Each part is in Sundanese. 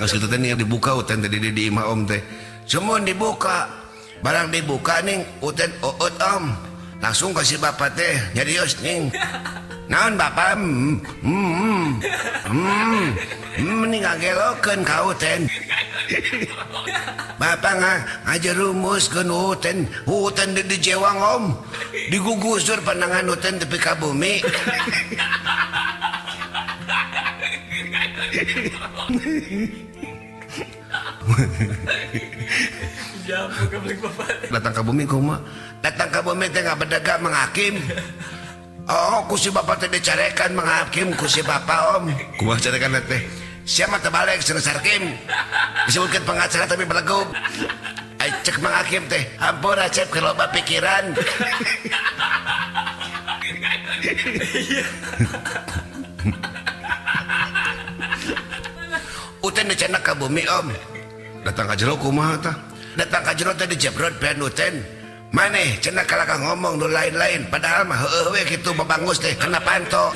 Tanggal kitu teh nih dibuka Uten teh di imah om teh. Sumun dibuka. Barang dibuka ning Uten uut om. Langsung kasih bapak teh nyarios ning. Naon bapak? Mending ngagelokeun ka Uten. Bapak ngajerumuskeun Uten. Uten di jewang om. Digugusur pandangan Uten tepi ka bumi. Datang ke bumi kumaha? Datang ke bumi teh ngabedega Mang Hakim. Oh, ku si bapak teh dicarekan Mang Hakim ku si bapak om. Kumaha carekan teh? Siapa terbalik cenah Sarkim. Disebutkeun pengacara tapi belegug. Ai cek Mang Hakim teh, hampura Cep keur loba pikiran. Uten dicenak ka bumi om. Datang ka jero kumaha tah? Datang ka jero teh dijebrot pian Uten. Maneh cenah kalakah ngomong nu lain-lain padahal mah heueuh we kitu babangus teh kena panto.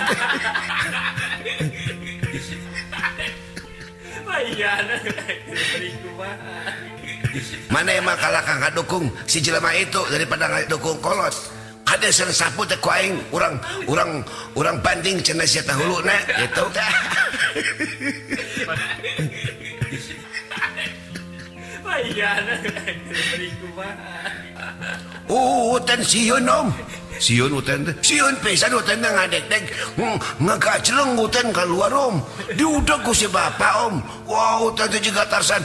Maneh mah kalakah ngadukung si jelema itu daripada ngadukung kolot. Kade sareng sapu teh ku aing urang urang urang banding cenah sia teh huluna kitu. Uten sieun om. Sieun Uten teh. Sieun pisan Uten teh ngadegdeg ngagajleng Uten kaluar om. Diudag ku si bapak om. Wah Uten teh jiga Tarsan.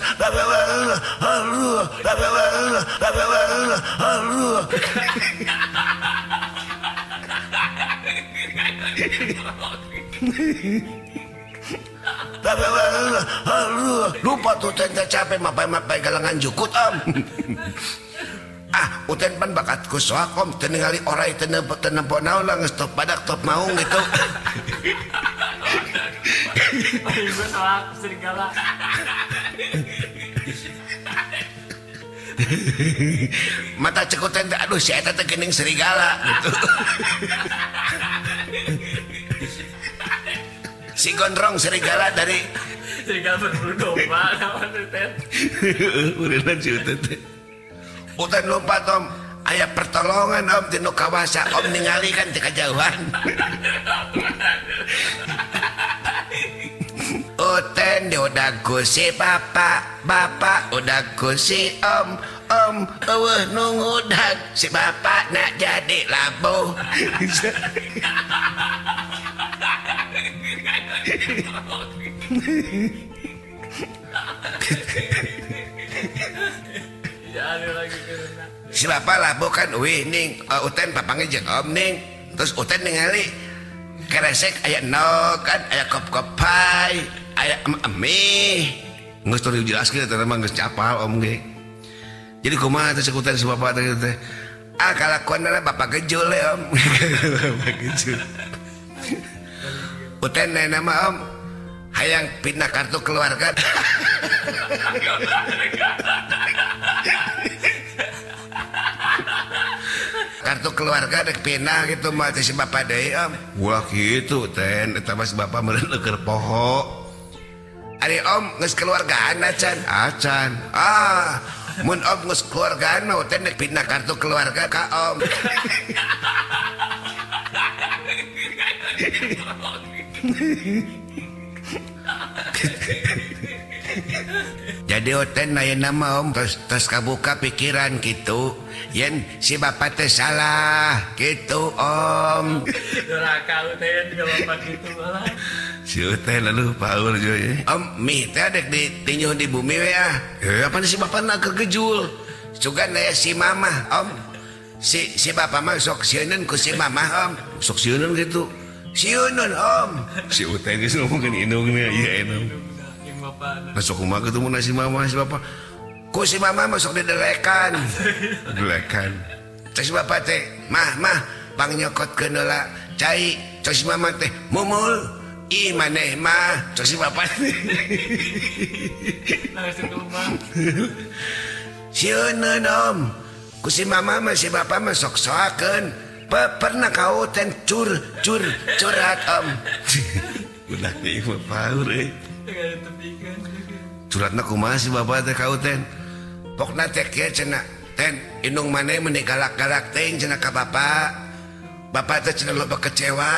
Lupa tuh Uten teh capek mapai-mapai galangan jukut om. Ah, Uten pan bakat ku soak om teu ningali orai teu nempo naon lah geus top badak top maung gitu. Mata cek Uten teh aduh si eta teh geuning serigala gitu. Si gondrong serigala dari serigala berburu domba naon Uten. Ureunna si Uten teh. Uten lompat om, aya pertolongan om ti nu kawasa om ningali kan ti kajauhan. Uten diudag ku si bapak, bapak udag ku si om, om eueuh nu ngudag si bapak nak jadi labuh. Si bapak labuh kan uih ning Uten papanggih jeung om ning. Terus Uten ningali keresek aya endog kan aya kop-kopai aya emih. Geus teu dijelaskeun eta mah geus capal om ge. Jadi kumaha teh cek Uten si bapak teh teh. Ah kalakuanna bapak gejul we om. Bapak gejul. Uten aya nama om hayang pindah kartu keluarga. Kartu keluarga dek pindah gitu mah teh si bapak deui om. Ulah kitu Ten, eta mah si bapak meureun keur poho. Ari om geus keluargaan acan? Acan. Ah, mun om geus keluargaan mah Uten dek pindah kartu keluarga ka om. Jadi Uten ayeuna mah om terus terus kabuka pikiran gitu. Yen si bapak teh salah gitu om. Durhaka Uten ka bapak gitu malah. Si Uten aduh paur joy. Om mie teh dek ditinjuh di bumi we ah. Apa si bapak na kegejul. Sugan aya si mamah om. Si si bapak mah sok sieuneun ku si mamah om. Sok sieuneun gitu. Sieuneun om. Si Uten geus ngomongkeun indungna ieu indung. Nah, sok kumaha kitu mun si mamah si bapak. Ku si mama mah sok didelekan. Didelekan. Cek si bapak teh, mah mah pang nyokotkeun heula cai. Cek si mama teh, mumul. Ih maneh mah, cek si bapak teh. Langsung ke rumah. Sieuneun om. Ku si mama mah si bapak mah sok soakeun. Pernah ka Uten cur cur curhat om. Ulah teh mah paur euy. Curhatna kumaha si bapak teh ka Uten? Pokna teh kieu cenah, Ten, indung maneh meni galak-galak teuing cenah ka bapak. Bapak teh cenah loba kecewa.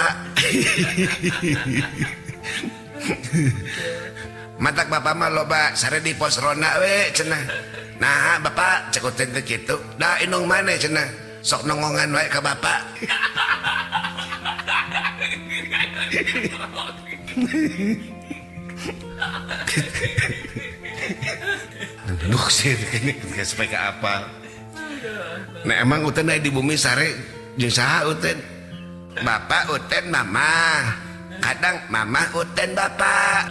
Matak bapak mah loba sare di pos ronda we cenah. Nah, bapak cek Uten teh kitu. Da indung maneh cenah sok nongongan wae ka bapak. Duh sih ini supaya ke apa? Nah emang Uten di bumi sare jeung saha Uten? Bapak Uten mama. Kadang mama Uten bapak.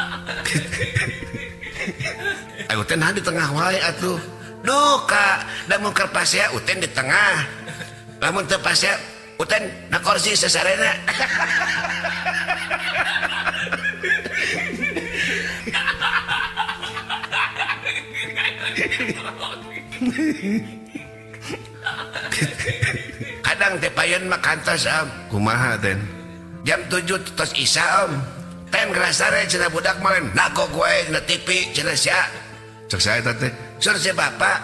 Uten di tengah wae atuh. Duh ka da mun keur pasea Uten di tengah. Lamun teu pasea Uten na kursi sasarena. Kadang teh payeun mah kantos om. Kumaha ten? Jam 7 tos isa om. Ten gerasare cenah budak mah lain nagog wae cenah TV cenah sia. Cek saya teh. Sur si bapak.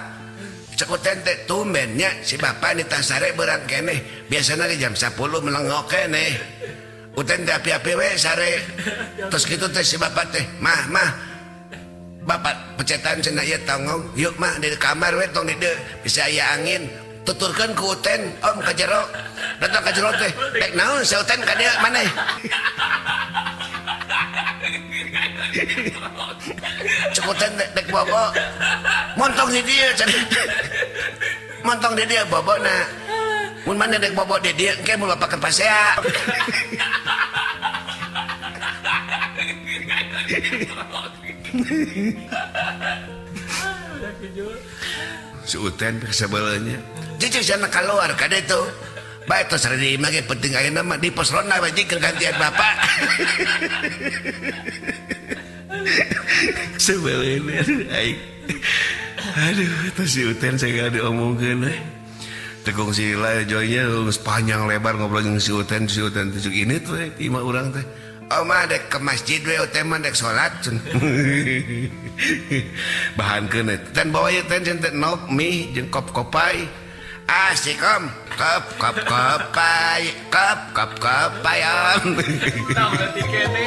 Cek Uten teh tumben nya si bapak nitah sare beurang keneh. Biasana ge jam 10 melengok keneh. Uten teh api-api we sare. Tos kitu teh si bapak teh, mah mah. Bapak pecetan cenah ieu tongong, yuk mah di kamar we tong di dieu bisa aya angin. Tuturkeun ku Uten, om ka jero. Datang ka jero teh, dek naon si Uten ka dieu maneh. Cek Uten dek bobo. Montong di dieu cenah. Montong di dieu bobona. Mun maneh dek bobo di dieu engke mun bapak ke pasea. Si Uten sebelahnya jujur sana keluar kada itu baik tos di imah ge penting ayeuna mah di pos ronda we jeung gantian bapak. Sebelahnya aing aduh tos si Uten segala diomongkeun we tekung si Lila joynya geus panjang lebar ngobrol jeung si Uten tujuk ini tuh imah urang teh. Oh mah dek ke masjid we Uten mah dek salat. Bahankeun ten bawa ieu ten teh nok mie jeung kop-kopai. Asik om. Kop kop kopai, kop kop kopai om. Tah berarti kene.